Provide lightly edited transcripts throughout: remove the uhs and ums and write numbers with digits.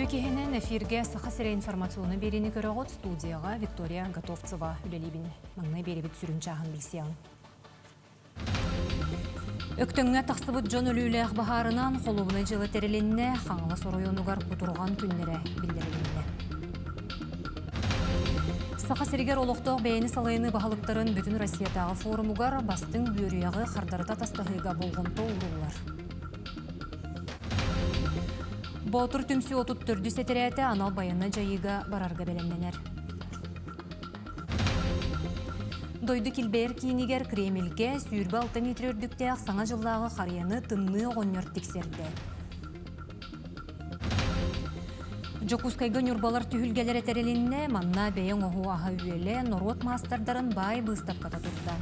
Үтүө киһинэн эфиргэ Саха сирэ информационнай биэриини көрөҕүт студияҕа Виктория Готовцева үлэлиибин. Маҥнай биэрибит сүрүн чааһын билсиэҕиҥ. Өктөҥҥө тахсыбыт дьон өлүүлээх баһаарынан холуобунай дьыала тэрилиннэ, Хаҥалас оройуонугар кутурҕан күннэрэ биллэрилиннэ. Саха сиригэр олохтоох бэйэни салайыныы баһылыктарын Бүтүн Россиятааҕы форумугар бастыҥ үөрүйэҕи хардарыта атастаһыыга болҕомто ууруллар. Боотур түмсүү 34 этэрээтэ анал байыаннай дьайыыга барарга бэлэмнэнэр. Дойду килбэйэр киинигэр Кремльгэ 26 метр үрдүктээх Саҥа дьыллааҕы харыйаны тымныы оҕонньор тиксэрдэ. Дьокуускайга ньурбалар түһүлгэлэрэ тэрилиннэ, манна бэйэ оҥоһуу аһа-үөлэ, норуот маастардарын баай быыстапката турда.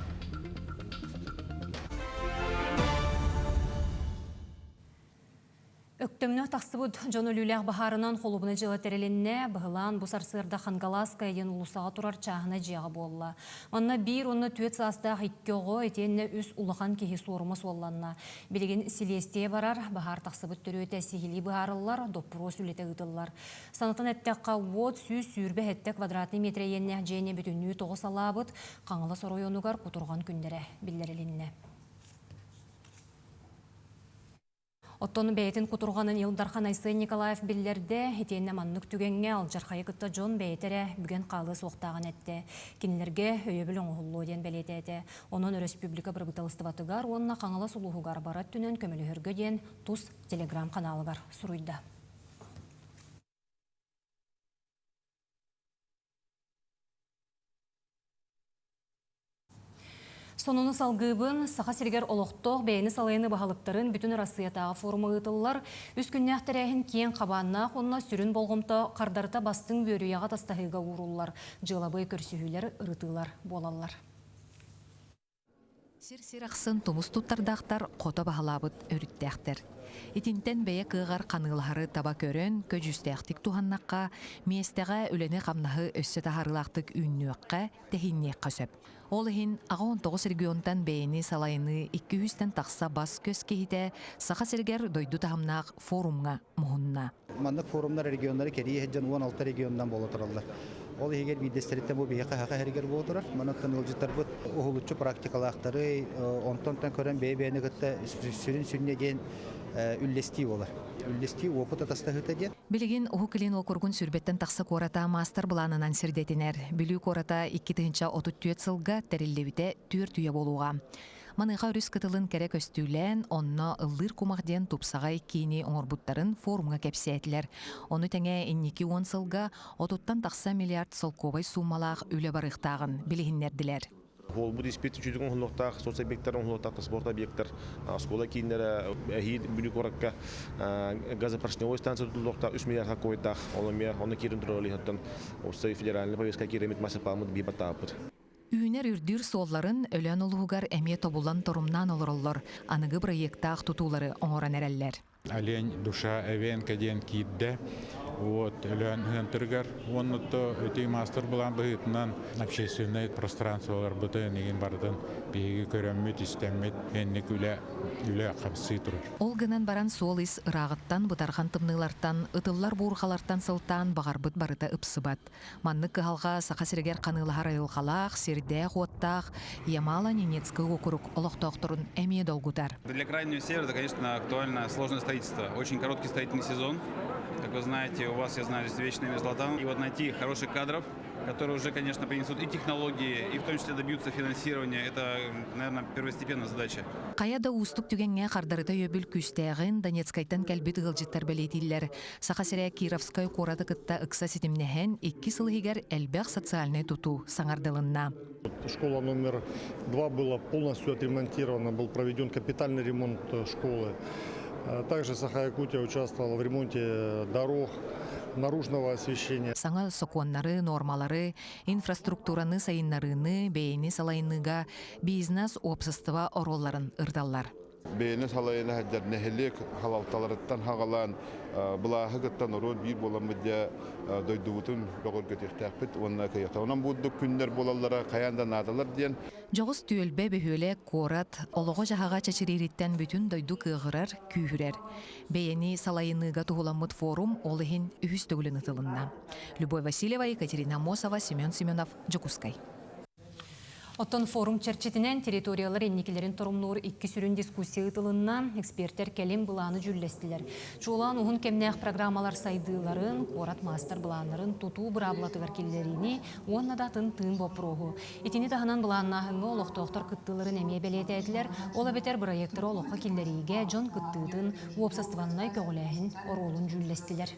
Өктөмнө тахсыбыт дьон өлүүлээх баһаарынан холуобунай дьыала тэрилиннэ, быһылаан бу сарсыарда Хангалааская диэн уулуссаҕа турар чааһынай дьиэҕэ буолла. Манна биир уонна түөрт саастаах икки оҕо итиэннэ үс улахан киһи суорума суолланна. Билигин силиэстийэ барар, баһаар тахсыбыт төрүөтэ сиһилии быһаарыллар, доппуруос үлэтэ ыытыллар. Санатан эттэххэ, уот 127 квадратный метр иэннээх дьиэни бүтүннүү тоҕо салаабыт Хаҥалас оройуонугар кутурҕан күннэрэ биллэрилиннэ. Оттон бэйэтин кутурҕанын Ил Дархан Айсен Николаев биллэрдэ, итиэннэ маннык түгэҥҥэ алдьархайы кытта дьон бэйэтэ эрэ бүгэн хаалыа суохтааҕын эттэ. Кинилэргэ өйөбүл оҥоһуллуо диэн бэлиэтээтэ. Онон өрөспүүбүлүкэ бырабыыталыстыбатыгар уонна Хаҥалас улууһугар бары өттүнэн көмөлөһөргө диэн тус телеграм-ханаалыгар суруйда. Сонуну салгыыбын. Саха сиригэр олохтоох бэйэни салайыны баһылыктарын Бүтүн Арассыыйатааҕы форума ыытыллар. Үс күннээх тэрээһин киэҥ хабааннаах уонна сүрүн болҕомто хардарыта бастыҥ үөрүйэҕи атастаһыыга ууруллар. Дьыалабыай көрсүһүүлэр, ырытыылар буолаллар. Сир-сир ахсын тумус туттардаахтар хото баһылаабыт өрүттээхтэр. Итинтэн бэйэ кыаҕар ханыылаһары таба көрөн, көдьүүстээхтик туһаннахха, миэстэҕэ үлэни-хамнаһы өссө таһаарыылаахтык үүннүөххэ, тэһиинниэххэ сөп. Ол иһин 89 регионтан бэйэни салайыныы икки үстэн тахса бас-көс киһитэ Саха сиригэр дойду таһымнаах форумҥа муһунна. Маннык форумнар регионнары кэрийэ сылдьан 16 регионунан буола тураллар. Ол иһигэр биирдэстэриттэн бу биһиэхэ Саха сиригэр буола турар. Манан ыалдьыттарбыт уһулуччу практикалаахтары, онтон көрөн бэйэ-бэйэни кытта сүрүн сүнньэ диэн үллэстии буолар. Үллэстии уопут атастаһыыта диэн. Билигин Уһук Илин уокуругун сүүрбэттэн тахса куората маастар-былаанынан сирдэтинэр. Бүлүү куората 2034 сылга тэриллибитэ түөрт үйэ буолуоҕа. Маныаха өрүс кытылын кэрэ көстүүлээн, онно Ыллыыр кумах диэн тупсаҕай киини оҥорбуттарын форумҥа кэпсээтилэр. Ону тэҥэ инники уон сылга отуттан тахса миллиард солкуобай суумалаах үлэ барыахтааҕын билиһиннэрдилэр. Буолбут испит үчүгэй оҥоһуллуохтаах соцобъектар оҥоһуллуохтаах спорт объектар, оскуола кииннэрэ, эһиил Бүлүү куоракка газопоршневой станция тутуллуохтаах 3 миллиард хаккойдаах, ол эмиэ онно киирэн турар олиһаттан уопсай федеральный повестка киирэммит масыпааммыт бии баттаабыппыт. Үүнэр үрдүүр суолларын Өлөөн улууһугар эмиэ тобулан торумнаан олороллор, аныгы бырайыактаах тутуулары оҥорон эрэллэр. Олень душа эвенка диэн киирдэ. Вот Өлөөн ыһыантырыгар уонна то ити мастер-былаан быһыытынан общественнай пространстволарбытын игин барытын биһиги көрөммүт, истэммит инник үлэ үлэ хамсыы турар. Ол гынан баран суол ис ырааҕыттан, бытархан тымныылартан, ытыллар буурҕалартан сылтаан баҕарбыт барыта ыпсыбат. Маннык кыһалҕа Саха сиригэр ханыылаһар айылҕалаах, сирдээх-уоттаах Ямало-Ненецкий уокурук олохтоохторун эмиэ долгутар. Для Крайнего Севера это, конечно, актуально сложное строительство. Очень короткий строительный сезон. Как вы знаете, у вас, я знаю, здесь вечная мерзлота. И вот найти хороших кадров, которые уже, конечно, принесут и технологии, и в том числе добьются финансирования, это, наверное, первостепенная задача. Хайа да уустук түгэҥҥэ хардарыта өйөбүл күүстээҕин Донецкайтан кэлбит ыалдьыттар бэлиэтииллэр. Саха сирэ Кировскай куораты кытта ыкса ситимнэһэн, икки сыл иһигэр элбэх социальнай тутуу саҥардылынна. Школа номер два была полностью отремонтирована, был проведен капитальный ремонт школы. Также Саха-Якутия участвовала в ремонте дорог, наружного освещения. Саҥа сокуоннары, нуормалары, инфраструктураны сайыннарыыны, бэйэни салайыныыга бизнес, уопсастыба оруолларын ырыталлар. Бэйэни салайына сылдьар нэһилиэк халалталарыттан хаҕалаан былааһы кытта норуот биир буоламмыт дьэ дойдубутун бөҕөргөтүөхтээхпит уонна кыайыахтаах. Онон бурдук күннэр буолаллара хайаан да наадалар диэн. Дьоҕус түөлбэ, бөһүөлэк, куорат олоҕо-дьаһаҕа чэчириириттэн бүтүн дойду кыаҕырар, күүһүрэр. Бэйэни салайыныыга туһуламмыт форум ол иһин үһүс төгүлүн ытылынна. Любовь Васильева, Екатерина Аммосова, Семен Семенов, Дьокуускай. Оттон форум чэрчитинэн территориялар инникилэрин торумнуур икки сүрүн дискуссия ыытылынна, экспертэр кэлим былааны дьүүллэстилэр. Чуолаан уһун кэмнээх программалар сайдыыларын, куорат маастар-былааннарын тутуу быраабылатыгар киллэриини уонна да атын тыын боппуруоһу. Итини таһынан былааннааһыҥҥа олохтоохтор кыттыыларын эмиэ бэлиэтээтилэр, ол эбэтэр бырайыактары олоххо киллэриигэ дьон кыттыытын, уопсастыбаннай көҕүлээһин оруолун дьүүллэстилэр.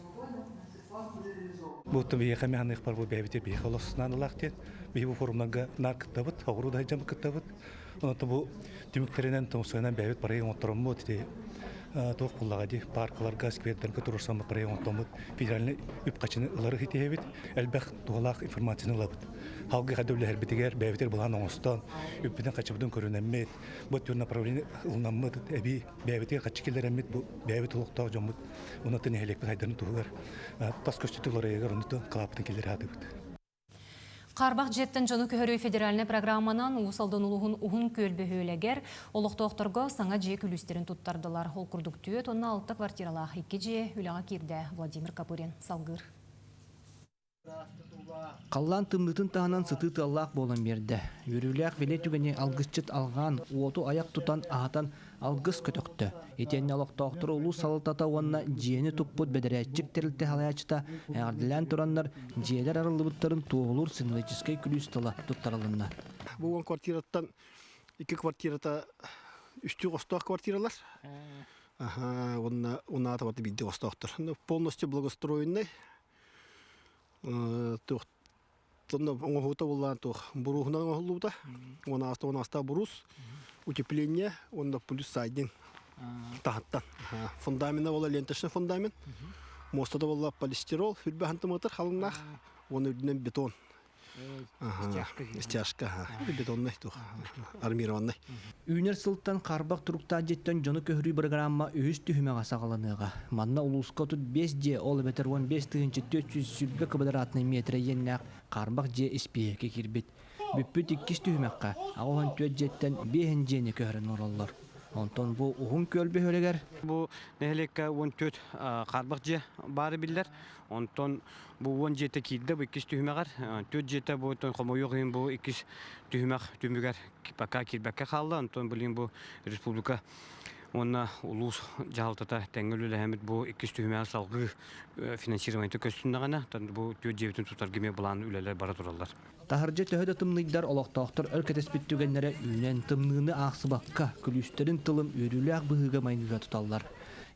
Бу биһиэхэ механыахпар бу бэйэбитигэр биһиэхэ олус наадалаах диэн биһи бу форумнарга наар кыттабыт, оҕуруу да сылдьан кыттабыт. Онон бу түмүктэринэн тоҥсуйанан бэйэбит проект оҥоттороммут ити туох буллаҕа дии паркаларга, сквердэргэ туруорсаммыт проект оҥоттороммут федеральный үп-харчыны ылары ситиһэбит, элбэх туһалаах информацияны ылабыт. Халгы хайда үлэһэрбитигэр бэйэбитигэр былаан оҥостон, үппүтүн-харчыбытын көрүнэммит, бу түр направление ылынаммыт, эбии бэйэбитигэр харчы киллэрэммит, бу бэйэбит олохтоох дьоммут Онон нэһилиэкпит сайдарын туһугар тас көстүүтү уларыйыгар оннуттан кылааппытын киллэрэ сатыыбыт. Хаарбах дьиэттэн дьону көһөрүү федеральнай программанан Уус Алдан улууһун Уһун Күөл бөһүөлэгэр олохтоохторго саҥа дьиэ күлүүстэрин туттардылар. Ол курдук 46 квартиралаах икки дьиэ үлэҕэ киирдэ. Владимир Копырин салгыыр. Халлаан тымныытын таһынан сытыы тыаллаах буолан биэрдэ. Үөрүүлээх бэлиэ түгэни алгысчыт алҕаан, уоту айах тутан аһатан алгыс көтөхтө. Итиэннэ олохтоохтору улуус салалтата уонна дьиэни туппут бэдэрээтчик тэрилтэ салайааччыта эҕэрдэлээн тураннар, дьиэлэр арыллыбыттарын туоһулуур символическай күлүүс тыла туттарылынна. Бу уон квартираттан икки квартирата үстүү хостоох квартиралар. Аха, уонна унаата барыта биирдэ хостоохтор. Полностью благоустроенный. Туох оҥоһуута буллаан туох буруһунан оҥоһуллубута. Уон буруус, утепление уонна плюс сайдинг таһыттан. Фундамена буола ленточный фундамент. Муостата буолла полистирол, үрбэ сантиметр халыҥнаах уонна үрдүнэн бетон. Стяжка, бетонный туох, армированный. Үүнэр сылтан хаарбах туруктаах дьиэттэн дьону көһөрүү бырагыраамма үһүс түһүмэҕэ саҕаланыаҕа. Манна улууска 35 дьиэ, ол эбэтэр 15 420 квадратнай миэтэрэ иэннээх хаарбах дьиэ испииһэккэ киирбит. Бүппүт иккис түһүмэххэ 84 дьиэттэн биэһин дьиэни көһөрөн олороллор. Онтон бу Уһун Күөл бөһүөлэгэр Бу нэһилиэккэ 14 хаарбах дьиэ баара биллэр. Онтон бу уон дьиэтэ киирдэ бу иккис түһүмэҕэр. Түөрт дьиэтэ бу хомойуох иһин бу иккис түһүмэх түмүгэр пока киирбэккэ хаалла. Онтон билигин бу республика уонна улуус дьаһалтата тэҥҥэ үлэлэһэммит бу иккис түһүмэҕи салгыы финансированиета көстүннэҕинэ, бу түөрт дьиэбитин тутарга эмиэ былаан үлэлэр бара тураллар. Таһырдьа төһө да тымныйдар олохтоохтор өр кэтэспит түгэннэрэ үүнэн, тымныыны аахсыбакка, күлүүстэрин тылын үөрүүлээх быһыыга-майгыга туталлар.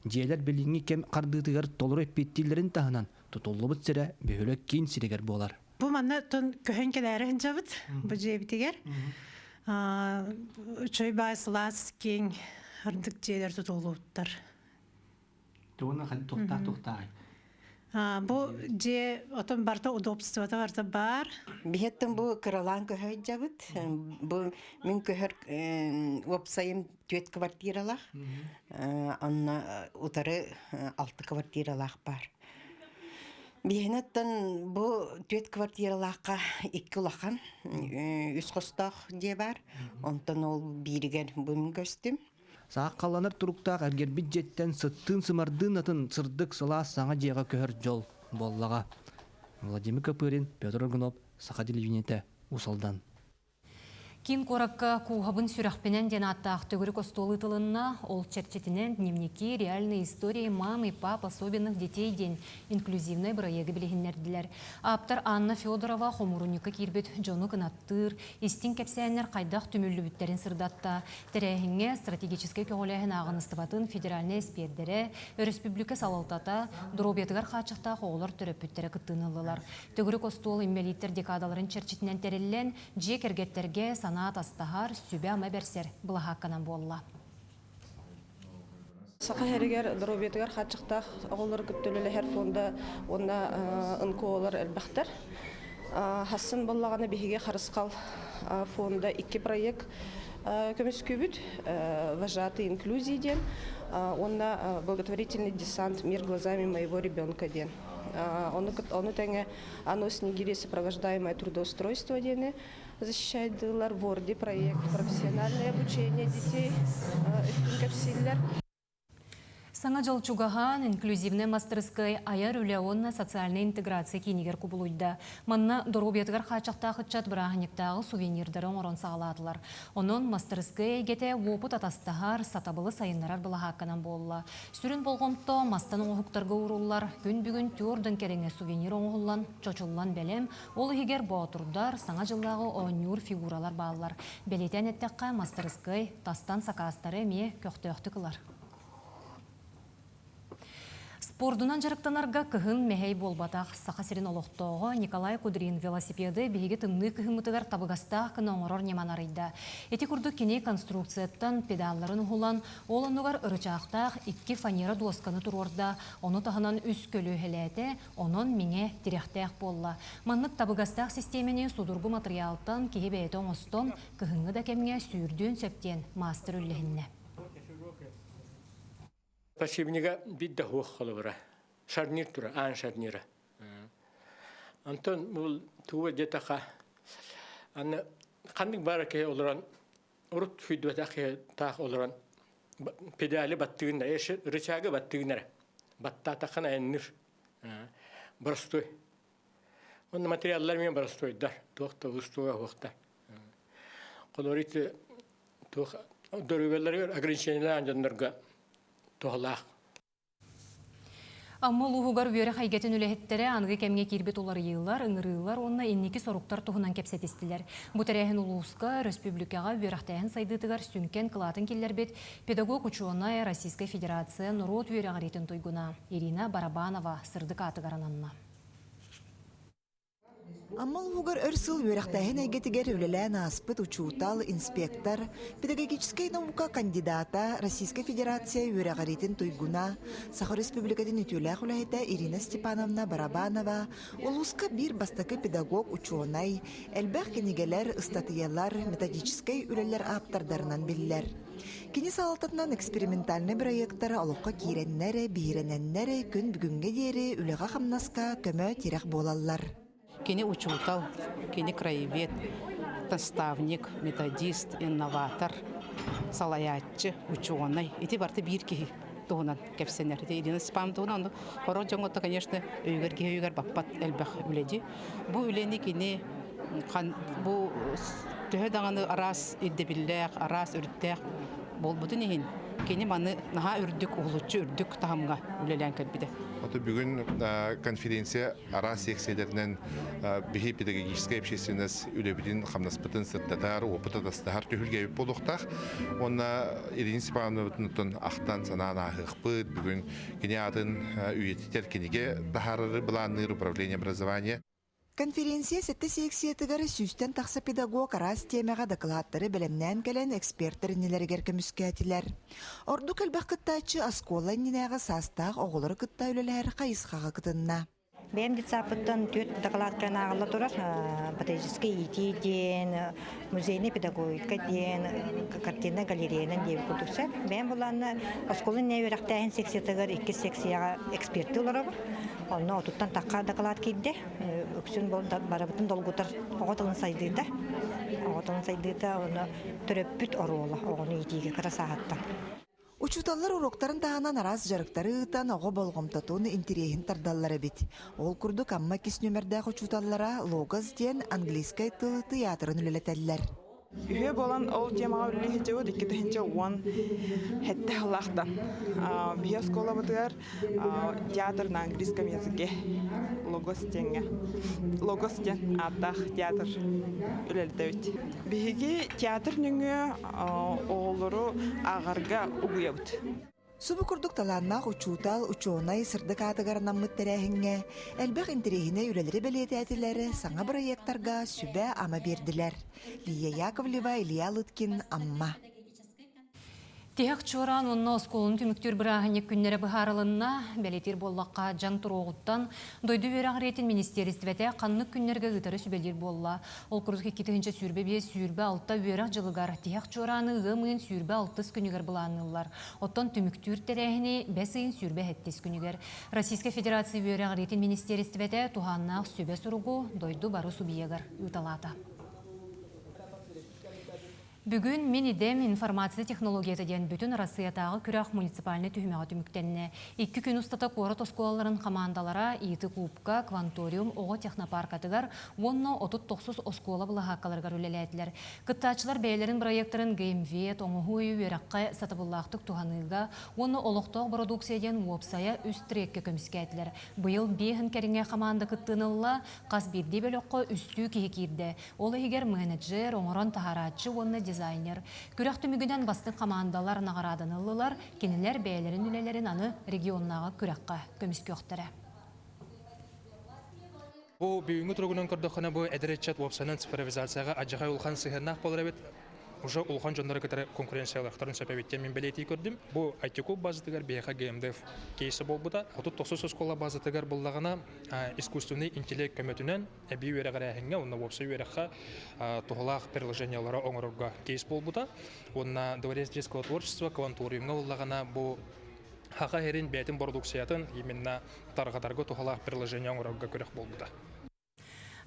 Дьиэлэр билиҥҥи кэм хардыытыгар толору эппиэттииллэрин таһынан, тутуллубут сирэ бөһүөлэк киин сиригэр буолар. Бу манна тон көһөн кэлээри сылдьабыт бу дьиэбитигэр. Үчүгэй баай сылаас киэҥ ырдык дьиэлэр тутуллубуттар. Тугуна тухтаах тухтаах. Бу дьиэ отон барыта удобствота барыта баар. Биһиэттэн бу кыралаан көһөйдьабыт. Бу мин көһөр уопсайым түөрт квартиралаах. Онно утары алты квартиралаах бар. Биһиэнэттэн бу түөрт квартиралаахха икки улахан, үс хостоох дьиэ бар. Онтон ол бииригэр бу мин көстүм. Сааххалланар туруктаах эргэрбит дьиэттэн сыттыын-сымардыын атын сырдык сылаас саҥа дьиэҕэ көһөр дьол буоллаҕа. Владимир Копырин, Петр Аргунов, Саха телевидениетэ, Уус Алдан. Киин куоракка Кууһабын сүрэхпинэн диэн ааттаах төгүрүк остуол ыытылынна. Ол чэрчитинэн «Дневники реальной истории мам и пап особенных детей» диэн инклюзивнай бырайыагы билиһиннэрдилэр. Ааптар Анна Федорова хомуурунньукка киирбит дьону кынаттыыр, истиҥ кэпсээннэр хайдах түмүллүбүттэрин сырдатта. Тэрээһиҥҥэ стратегическай көҕүлээһин ааҕыныстыбатын федеральнай эспиэрдэрэ, өрөспүүбүлүкэ салалтата, доруобуйатыгар хааччахтаах оҕолор төрөппүттэрэ кыттыыны ыллылар. Төгүрүк остуол инбэлииттэр декадаларын чэрчитинэн тэриллэн, дьиэ кэргэттэргэ санаа атастаһар, сүбэ-ама бэрсэр былаһаакканан буолла. Саха сиригэр доруобуйатыгар хааччахтаах оҕолору кытта үлэлэһэр фонда уонна НКОлар элбэхтэр. Хассын буоллаҕына биһиги Харысхал фонда икки проект. көмүскүүбүт, вожатый инклюзии диэн, уонна благотворительный десант «Мир глазами моего ребенка» диэн. Ону тэҥэ «Оно снегири сопровождаемое трудоустройство» диэни защищайдыылар, Ворди проект, профессиональное обучение детей өттүн кэпсииллэр. Саҥа дьыл чугаһаан инклюзивнай мастарыскыай айар үлэ уонна социальнай интеграция киинигэр кубулуйда. Манна доруобуйатыгар хааччахтаах ыччат бырааһынньыктааҕы сувенирдары оҥорон саҕалаатылар. Онон мастарыскыай эйгэтэ уопут атастаһар, сатабылы сайыннарар былаһаакканан буолла. Сүрүн болҕомто мастан оҥоһуктарга ууруллар. Күн бүгүн түөрт кэриҥэ сувенир оҥоһуллан, чочуллан бэлэм, ол иһигэр боотурдар, саҥа дьыллааҕы оонньуур фигуралар бааллар. Бэлиэтээн эттэххэ, мастарыскыай тастан сакаастары эмиэ көхтөөхтүк ылар. Спордунан дьарыктанарга кыһын мэһэй буолбатах. Саха сирин олохтооҕо Николай Кудрин велосипеды биһиги тымныы кыһыммытыгар табыгастаах гына оҥорор ньыманы арыйда. Ити курдук кини конструкцияттан педалларын уһулан, ол оннугар ырычаахтаах икки фанера дуосканы туруорда, ону таһынан үс көлүөһэлээтэ, онон миҥэ тирэхтээх буолла. Маннык табыгастаах систиэмэни судургу матырыйаалтан киһи бэйэтэ оҥостон, кыһыҥҥы да кэмҥэ сүүрдүөн сөп диэн маастар үллэһиннэ. Посевнига бит да хуох холобура. Шарнир тура, аан шарнира. Антон бул туга детаха аны ханнык бара киһи олорон урут фүйдүбэтэх киһи таах олорон педали баттыгыннар, рычагы баттыгыннар. Баттаатаххына айанныр. Простой. Онно материаллар мен простойдар. Туох да устуга хуохта. Холор ити туох доруобуйаларыгар ограничениелаах дьоннорго туһалаах. Амма улууһугар үөрэх эйгэтин үлэһиттэрэ аныгы кэмҥэ киирбит уларыйыылар, ыҥырыылар уонна инники соруктар туһунан кэпсэтистилэр. Бу тэрээһин улууска, өрөспүүбүлүкэҕэ үөрэхтээһин сайдыытыгар сүҥкэн кылаатын киллэрбит педагог-учуонай Российскай Федерация норуот үөрэҕириитин туйгуна Ирина Барабанова сырдык аатыгар ананна. Амма улууһугар өр сыл үөрэхтээһин эйгэтигэр үлэлээн ааспыт учуутал, инспектор, педагогическай наука кандидата, Российскай Федерация үөрэҕириитин туйгуна, Саха Республикатын үтүөлээх үлэһитэ Ирина Степановна Барабанова улууска биир бастакы педагог-учуонай, элбэх кинигэлэр, ыстатыйалар, методическай үлэлэр ааптардарынан биллэр. Кини салалтатынан экспериментальнай бырайыактар олоххо киирэннэр, биһирэнэннэр күн бүгүҥҥэ диэри үлэҕэ-хамнаска көмө-тирэх буолаллар. Кини учуутал, кини краевед, наставник, методист, инноватор, салайааччы, учуонай. Ити барыта биир киһи туһунан кэпсэнэр. Ити Ирина Степановна туһунан онно хорох дьоҥҥо конечно, өйүгэр киһи өйүгэр баппат элбэх үлэди. Бу үлэни кини бу төһө даҕаны араас ирдэбиллээх, араас өрүттээх буолбутун иһин, кини маны наһаа үрдүк, уһулуччу үрдүк таһымҥа үлэлээн кэлбитэ. Ото бүгүн конференция араас секцияларынан биһи педагогическай общественность үлэбитин, хамнаспытын сырдатар, опыт атастаһар түһүлгэбит буолуохтаах. Уонна Ирина Степановнабытын ахтан санаан ааһыахпыт. Бүгүн кини аатын үйэтитэр кинигэ таһаарары былаанныыр управление образования. Конференция сэттэ секциятыгар сүүстэн тахса педагог араас тиэмэҕэ дакылааттары бэлэмнээн кэлэн экспертэр иннилэригэр көмүскээтилэр. Ордук элбэх кыттааччы оскуола иннинээҕи саастаах оҕолору кытта үлэлэһэр хайысхаҕа кытынна. Бэйэм детсаппыттан түөрт дакылааттарын ааҕылла турар. Патриотическай иитии диэн, музейная педагогика диэн, картина галереянан диэбит курдук сөп. Бэйэм булаанна оскуола иннинэ үөрэхтээһин секциятыгар иккис секцияҕа эксперти олоробун. Онно отуттан тахха дакылаат киирдэ. Үксүн барыбытын долгутар оҕо тылын сайдыыта. Оҕо тылын сайдыыта, онно төрөппүт оруола оҕону иитиигэ кыра сааһыттан. Учууталлар уруоктарын таһынан араас дьарыктары ыытан оҕо болҕомтотун, интириэһин тардаллар эбит. Ол курдук Амма иккис нүөмэрдээх учууталлара Логос диэн английскай тыл тыйаатырын үлэлэтэллэр. Үһүө буолан ол темаҕа үлэлии сылдьабыт 2017 сыллаахтан. Биһи оскуолабытыгар театр на английском языке Логос диэҥҥэ Логос диэн ааттаах театр үлэлэтэбит. Биһиги театр нөҥүө оҕолору ааҕарга угуйабыт. Субу курдук талааннаах учуутал, учуонай сырдык аатыгар анаммыт тэрээһиҥҥэ элбэх интэриэһинэй үлэлэри бэлиэтээтилэр, саҥа бырайыактарга сүбэ-ама биэрдилэр. Лия Яковлева, Илья Лыткин, Амма. Тиһэх чуораан уонна оскуоланы түмүктүүр бырааһынньык күннэрэ быһаарылынна. Бэлиэтиир буоллахха, дьаҥ туруоҕуттан дойду үөрэҕириитин министиэристибэтэ ханнык күннэргэ ыытары сүбэлиир буолла. Ол курдук 2025-26 үөрэх дьылыгар тиһэх чуорааны ыам ыйын 26 күнүгэр былаанныыллар. Оттон түмүктүүр тэрээһини бэс ыйын 27 күнүгэр. Российскай Федерация үөрэҕириитин министиэристибэтэ туһааннаах сүбэ суругу дойду бары субъегар ыыталаата. Бүгүн мин идэм информация технологията диэн бүтүн Арассыыйатааҕы күрэх муниципальнай түһүмэҕэ түмүктэннэ. Икки күн устата куорат оскуолаларын хамаандалара ИТ-кубка, Кванториум оҕо технопаркатыгар уонна 39 оскуола былаһааккаларыгар үлэлээтилэр. Кыттааччылар бэйэлэрин бырайыактарын ГМВ, оҥоһуу өйү үөрэххэ сатабыллаахтык туһаныыга уонна олохтоох бородууксуйа диэн уопсайа үс треккэ көмүскээтилэр. Быйыл биэһин кэриҥэ хамаанда кыттыыны ылла, хас биирдии бөлөххө үстүү киһи киирдэ. Ол иһигэр менеджер, оҥорон таһаарааччы уонна дизайнер. Күрэх түмүгүнэн бастыҥ хамаандалар наҕарааданы ыллылар, кинилэр бэйэлэрин үлэлэрин аны регионнааҕы күрэххэ көмүскүөхтэрэ. Бу бүгүҥҥү туругунан көрдөххүнэ, бу эдэр ыччат уопсайынан цифровизацияҕа адьаҕай улахан сыһыаннаах буолар эбит. Уже улахан дьоннору кытары конкуренциялыахтарын сөп эбит диэн мин бэлиэтии көрдүм. Бу IT-куб базатыгар биһиэхэ ГМДФ кейсэ буолбута. 39 оскуола базатыгар буллаҕына искусственный интеллект көмөтүнэн эбии үөрэҕирээһиҥҥэ уонна уопсай үөрэххэ туһалаах приложениелары оҥорорго кейс буолбута. Уонна Дворец детского творчества кванториумҥа ыллаҕына бу Хаха иһэрин бэйэтин бородууксуйатын именно тарҕатарга туһалаах приложение оҥорорго күрэх буолбута.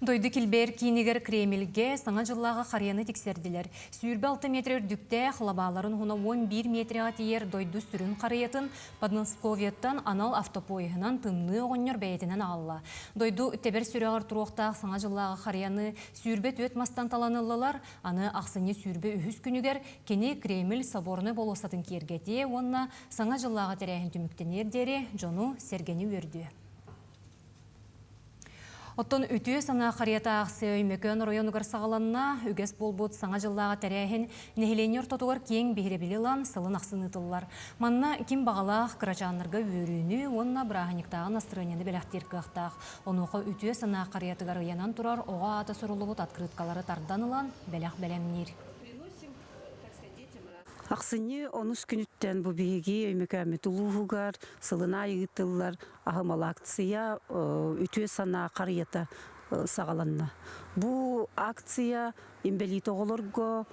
Дойду килбээр киинигэр Кремльгэ Саҥа дьыллааҕы харыйаны тиксэрдилэр. 26 метр үрдүктээх, лабааларын уһуна 11 метрэҕэ тиийэр дойду сүрүн харыйатын Подмосковьеттан анал автопоеһынан тымныы оҕонньор бэйэтинэн аҕалла. Дойду тэбэр сүрэҕэр туруохтаах Саҥа дьыллааҕы харыйаны 24 мастан талан ыллылар. Аны ахсынньы 23 күнүгэр кини Кремль соборнай болуоссатын киэргэтиэ уонна Саҥа дьыллааҕы тэрээһин түмүктэниэр диэри дьону сэргэни үөрдүө. Оттон үтүө санаа харыйата аахсыйа Өймөкөөн оройуонугар саҕаланна. Үгэс буолбут Саҥа дьыллааҕы тэрээһин нэһилиэнньэ ортотугар киэҥ биһирэбили ылан, сылын ахсын ыытыллар. Манна ким баҕалаах кырачааннарга үөрүүнү уонна бырааһынньыктааҕы настырыанньаны бэлэхтиир кыахтаах. Онуоха үтүө санаа харыйатыгар ыйанан турар оҕо аата суруллубут открыткалары тардан ылан, бэлэх бэлэмниир. Ахсынньы онус күнүттэн бу биһиги Өймөкөөммүт улууһугар сылын аайы ыытыллар аһымал акция үтүө санаа харыйата саҕаланна. Бу акция инбэлиит оҕолорго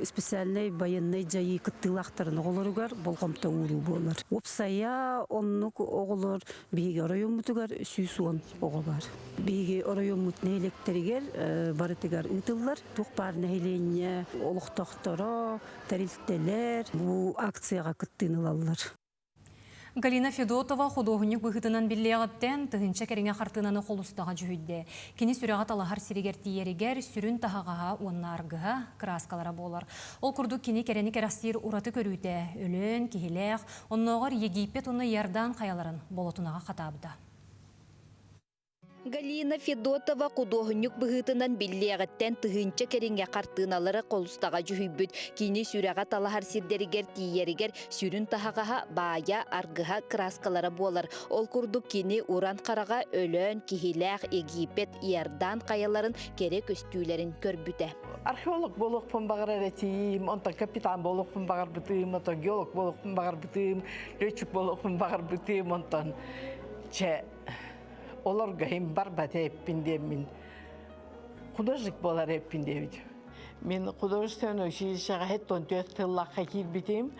специальнай байыаннай дьайыы кыттыылаахтарын оҕолоругар болҕомто ууруу буолар. Уопсайа оннук оҕолор биһиги оройуоммутугар 110 оҕо бар. Биһиги оройуоммут нэһилиэктэригэр барытыгар ыытыллар. Туох баар нэһилиэнньэ олохтоохторо, тэрилтэлэр бу акцияҕа кыттыыны ылаллар. Галина Федотова худуоһунньук быһыытынан биллиэҕиттэн тыһыынча кэриҥэ хартыынаны холустаҕа дьүһүйдэ. Кини сүрэҕэ талаһар сиригэр тиийэригэр сүрүн таһаҕаһа уонна аргыһа, кырааскалара буолар. Ол курдук кини кэрэни кэрэхсиир ураты көрүүтэ, Өлөөн, Киһилээх, оннооҕор Египет уонна Иордан хайаларын болотунаҕа хатаабыта. Галина Федотова худуоһунньук быһыытынан биллиэҕиттэн тыһыынча кэриҥэ хартыыналары холустаҕа дьүһүйбүт. Кини сүрэҕэ талаһар сирдэригэр тиийэригэр сүрүн таһаҕаһа баайа, аргыһа, кырааскалара буолар. Ол курдук кини уран хараҕа Өлөөн, Киһилээх, Египет, Иордан хайаларын кэрэ көстүүлэрин көрбүтэ. Археолог буолуохпун баҕарар этиим, онтон капитан буолуохпун баҕарбытым, онтон геолог буолуохпун баҕарбытым, летчик буолуохпун баҕарбытым, онтон чэ олорго иһин барбат эппин диэммин художник буолар эппин диэбит. Мин художественный училищеҕа 74 тыллаахха киирбитим.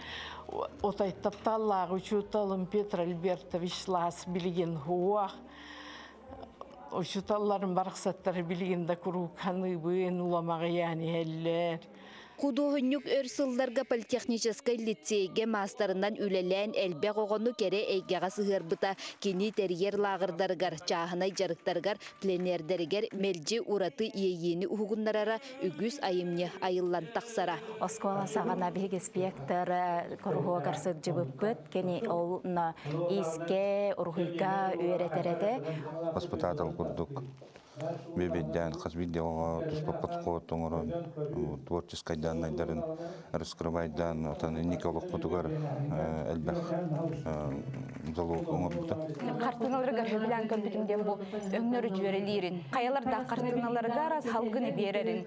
Отой тапталлаах учууталым Петр Альбертович Лаас билигин уох учууталларым барахсаттары билигин да куруук ханыыбын, уламаҕыйаан иһэллэр. Худуоһунньук өр сылларга политехническай лицейгэ маастарынан үлэлээн элбэх оҕону кэрэ эйгэҕэ сыһыарбыта. Кини тэрийэр лааҕырдарыгар, чааһынай дьарыктарыгар, пленэрдэригэр мэлдьи ураты иэйиини уһугуннарара, үгүс айымньы айыллан тахсара. Оскуола саҕана биһиги спектр куруһуогар сылдьыбыппыт. Кини ол искэ, уруһуйга үөрэтэр этэ. Воспитатель курдук. Бүөбэйдээн хас биирдии оҕоҕо туспа подход оҥорон, творческай даннайдарын раскрывайдаан, отон инники олохпутугар элбэх залог оҥорбута. Хартыыналарыгар сөбүлээн көрбүтүм диэн бу өҥнөрү дьүөрэлиирин, хайалар да хартыыналарыгар салгыны биэрэрин,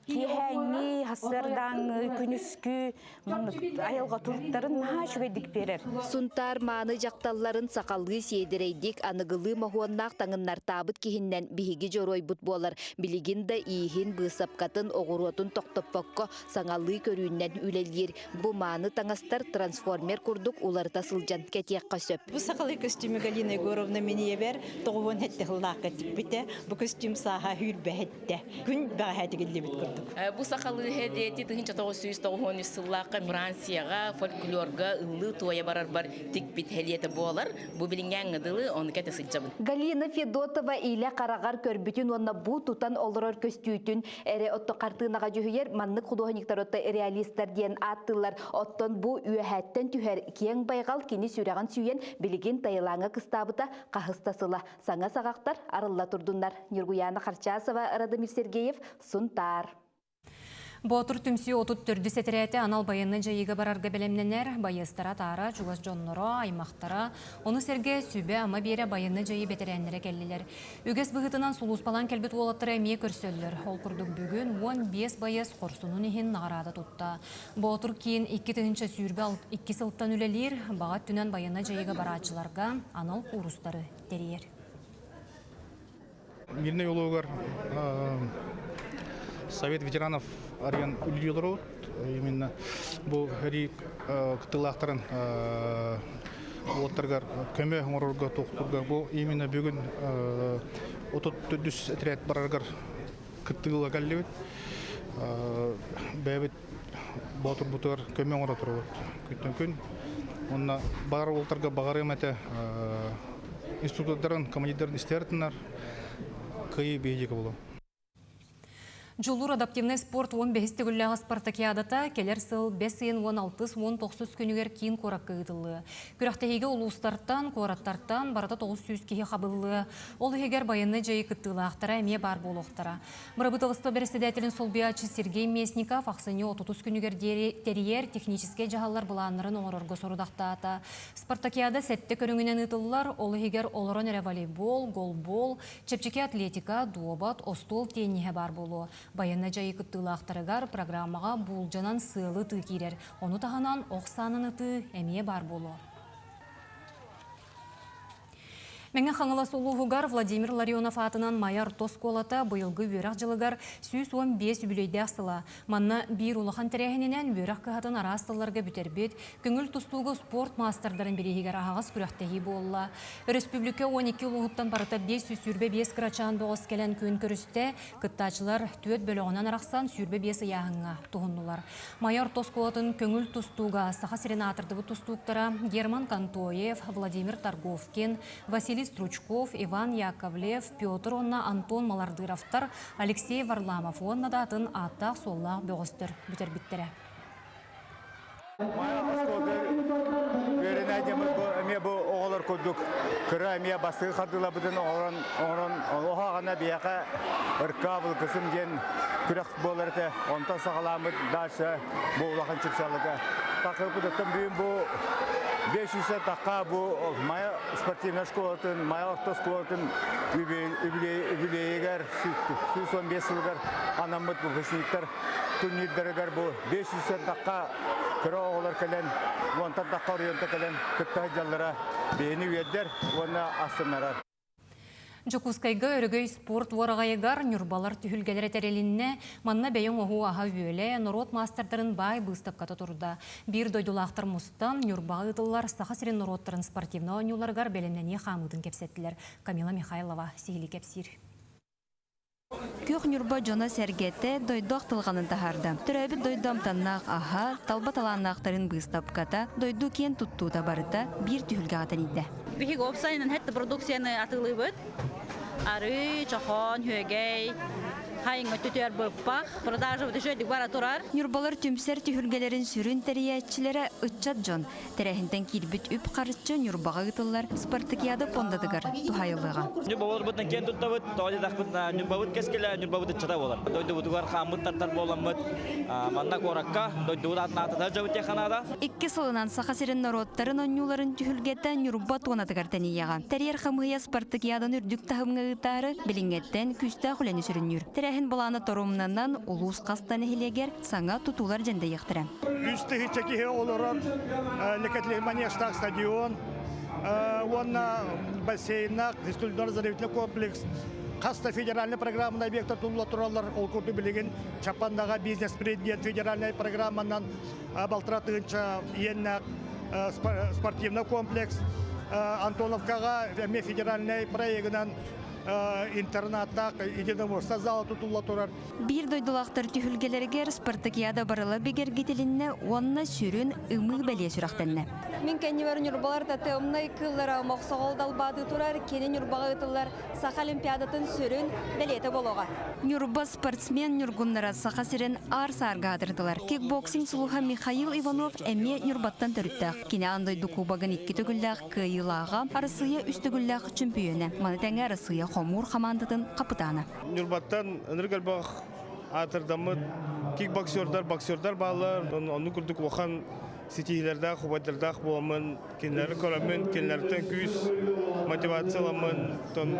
киэһээҥҥи, сарсыардааҥҥы, күнүскү маннык айылҕа туруктарын наһаа үчүгэйдик биэрэр. Сунтаар мааны дьахталларын сахалыы сиэдэрэйдик аныгылыы моһуоннаах таҥыннартаабыт киһиннэн биһиги дьоруойбут буолар. Билигин да ииһин, быысапкатын, оҕуруотун тохтоппокко саҥалыы көрүүнэн үлэлиир. Бу мааны таҥастар трансформер курдук уларыта сылдьан кэтиэххэ сөп. Бу сахалыы көстүүмү Галина Егоровна мин ийэбэр 97 сыллаахха тикпитэ. Бу көстүүм сааһа сүүрбэһиттэ. Күн бэҕэһээ тигиллибит курдук. Бу сахалыы һэдиэти 1993 сыллаахха Францияҕа фольклорга ыллыы-туойа барарбар тикпит һэлиэтэ буолар. Бу билиҥҥээҥҥэ дылы ону кэтэ сылдьабын. Галина Федотова илэ хараҕар көрбүтүн уонна бу тутан олорор көстүүтүн эрэ отто хартыынаҕа дьүһүйэр маннык худуоһунньуктар отто реалистар диэн ааттыыллар. Оттон бу үөһээттэн түһэр киэҥ байҕал кини сүрэҕин сүүйэн билигин Таилаҥҥа кыстаабыта хаһыс да сыла. Саҥа саҕахтар арылла турдуннар. Ньургуйаана Харчасова, Радомир Сергеев, Сунтаар. Боотур түмсүү 34 этэрээтэ анал байыаннай дьайыыга барарга бэлэмнэнэр, байыастара таара, чугас дьонноро, аймахтара, ону сэргэ сүбэ-ама биэрэ байыаннай дьайыы бэтэрээннэрэ кэллилэр. Үгэс быһыытынан сулууспалаан кэлбит уолаттары эмиэ көрсөллөр. Ол курдук бүгүн 15 байыас хорсунун иһин наҕараада тутта. Боотур киин 2022 сылтан үлэлиир, баҕа өттүнэн байыаннай дьайыыга барааччыларга анал куурустары тэрийэр. Мирнэй улуугар Совет ветеранов арыйан үлэлии олоробут. Именно бу сэрии кыттыылаахтарын уолаттарыгар көмө оҥорорго туохтуурга бу именно бүгүн 34 отряд барарыгар кыттыыла кэллибит. Бэйэбит боотурбутугар көмө оҥоро турабыт күнтэн күн. Уонна баар уолаттарга баҕарыам этэ институттарын, командирдарын истэртинар кыайыы биһиги буолуо. Дьулуур адаптивнай спорт 15 төгүллээх спартакиадата кэлэр сыл бэс ыйын 16-19 күнүгэр киин куоракка ыытыллыа. Күрэхтэһиигэ улуустартан, куораттартан барыта 900 киһи хабыллыа. Ол иһигэр байыаннай дьайыы кыттыылаахтара эмиэ баар буолуохтара. Бырабыыталыстыба бэрэссэдээтэлин солбуйааччы Сергей Местников ахсынньы 30 күнүгэр диэри тэрийэр техническэй дьаһаллар былааннарын оҥорорго сорудахтаата. Спартакиада сэттэ көрүҥүнэн ыытыллар, ол иһигэр олорон эрэ волейбол, голбол, чэпчэки атлетика, дуобат, остуол тенниһэ баар буолуо. Байыаннай дьайыы кыттыылаахтарыгар программаҕа буулдьанан сыалы ытыы киирэр. Ону таһынан ох саанан ытыы эмиэ баар буолуо. Мэҥэ Хаҥалас улууһугар Владимир Ларионов аатынан Майа орто оскуолата быйылгы үөрэх дьылыгар 115 үбүлүөйдээх сыла. Манна биир улахан тэрээһининэн үөрэх кыһатын араас сылларга бүтэрбит, көҥүл тустууга спорт маастардарын бирииһигэр аһаҕас күрэхтэһии буолла. Өрөспүүбүлүкэ 12 улууһуттан барыта 525 кырачаан бөҕөс кэлэн күөн көрүстэ. Кыттааччылар түөрт бөлөҕүнэн арахсан 25 ыйааһыҥҥа туһуннулар. Майа орто оскуолатын көҥүл тустууга Саха сирин аатырдыбыт тустууктара Герман Контоев, Владимир Торговкин, Василий Стручков, Иван Яковлев, Петр уонна Антон Малардыровтар, Алексей Варламов уонна да атын ааттаах-суоллаах бөҕөстөр бүтэрбиттэрэ. Майа оскуолатыгар үөрэнээччиммит бу эмиэ бу оҕолор курдук кыра эмиэ бастакы хардыыларбытын оҥорон оҥорон оһоҕоно биһиэхэ ырка былкысым диэн күрэх буолар этэ. Онтон саҕалааммыт дальше бу улахан чыпчалыга тахсыбыт. Оттон бүгүн бу 500 тахха бу Майа спортивнай школатын, Майа орто оскуолатын үбүлүөйүгэр 115 сылыгар анаммыт выпускниктар турнирдарыгар бу 500 тахха кыра оҕолор кэлэн, уонтан тахха оройуонта кэлэн кытта сылдьаллара биһини үөрдэр уонна астыннарар. Дьокуускайга Өрөгөй спорт уораҕайыгар Ньурбалар түһүлгэлэрэ тэрилиннэ. Манна бэйэ оҥоһуу аһа-үөлэ, норуот маастардарын баай быыстапката турда. Биир дойдулаахтар мустан, Ньурбаҕа ыытыллар Саха сирин норуоттарын спортивнай оонньууларыгар бэлэмнэнии хаамыытын кэпсэттилэр. Камила Михайлова сиһилии кэпсиир. Күөх Ньурба дьоно-сэргэтэ дойду ахтылҕанын таһаарда. Төрөөбүт дойду амтаннаах аһа, талба талааннаахтарын быыстапката, дойду киэн туттуута барыта биир түһүлгэҕэ тэнийдэ. Биһиги уопсайынан хэт продукцияны атыылыыбыт. Арыы, чохон, үөгэй, хайыҥҥа түтүөр быппах, продажа үчүгэйдик бара турар. Ньурбалар түмсэр түһүлгэлэрин сүрүн тэрийээччилэрэ ыччат дьон. Тэрээһинтэн киирбит үп-харчы Ньурбаҕа ыытыллар спартакиада фондатыгар туһайыллыаҕа. Ньурбаларбытын киэн туттабыт, тоҕо диэтэхпитинэ, Ньурбабыт кэскилэ, Ньурбабыт ыччата буолар. Дойдубутугар хааммыт тартар буоламмыт, манна куоракка дойдубут аатын аатата сылдьабыт диэххэ наада. Икки сылынан Саха сирин норуоттарын оонньууларын түһүлгэтэ Ньурба туонатыгар тэнийиэҕэ. Тэрийэр хамыыһыйа спартакиаданы үрдүк таһымҥа ыытаары билиҥҥэттэн күүстээх үлэни сүрүннүүр. Тэрээһин былаана торумнанан, улуус хас да нэһилиэгэр саҥа тутуулар дьэндэйиэхтэрэ. 3000 киһи олорор Лекатлин манежтаах стадион уонна бассейннаах физкультурно-оздоровительный комплекс хас да федеральный программанай объектар тулла тураллар. Ол курдук билигин Чаппандаҕа бизнес-президент федеральнай программанан балтара тыһыынча иэннээх спортивный комплекс Антоновкаҕа эмиэ федеральнай проегынан интернаттаах единоборство зала тутулла турар. Биир дойдулаахтар түһүлгэлэригэр спартакиада барыла бигэргитилиннэ уонна сүрүн ымыы бэлиэ сүрэхтэннэ. Мин кэннибэр Ньурбалар татыамнай кыыллара мохсоҕол далбаатыы турар, кини Ньурбаҕа ыытыллар Саха Олимпиадатын сүрүн бэлиэтэ буолуоҕа. Ньурба спортсмен ньургуннара Саха сирин аар-саарга аатырдылар. Кикбоксинг сулуһа Михаил Иванов эмиэ Ньурбаттан төрүттээх. Кини аан дойду кубогын икки төгүллээх кыайыылааҕа, Арассыыйа үс төгүллээх чөмпүйүөнэ. Маны тэҥэ Арассыыйа хомуур хамаандатын хапытаана. Ньурбаттан ынырык элбэх аатырдаммыт кикбоксердар, боксердар бааллар. Оннук курдук улахан ситиһиилэрдээх, убайдардаах буоламмын, кинилэри көрөммүн, кинилэртэн күүс, мотивация ыламмын, тон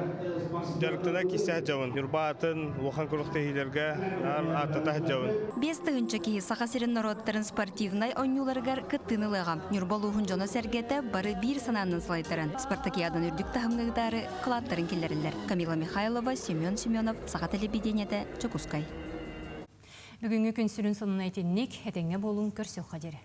дьарыктана киирсэ сылдьабын. Ньурба атын улахан күрэхтэһиилэргэ наар ааттата сылдьабын. 5000 киһи Саха сирин норуоттарын спортивнай оонньууларыгар кыттыыны ылыаҕа. Ньурба улууһун дьоно-сэргэтэ бары биир санаанан салайтаран, спартакиаданы үрдүк таһымҥа ыытаары кылааттарын киллэрэллэр. Камила Михайлова, Семен Семенов, Саха телевидениетэ, Дьокуускай. Бүгүҥҥү күн сүрүн сонуна итинник, этэҥҥэ буолуҥ, көрсүөххэ диэри.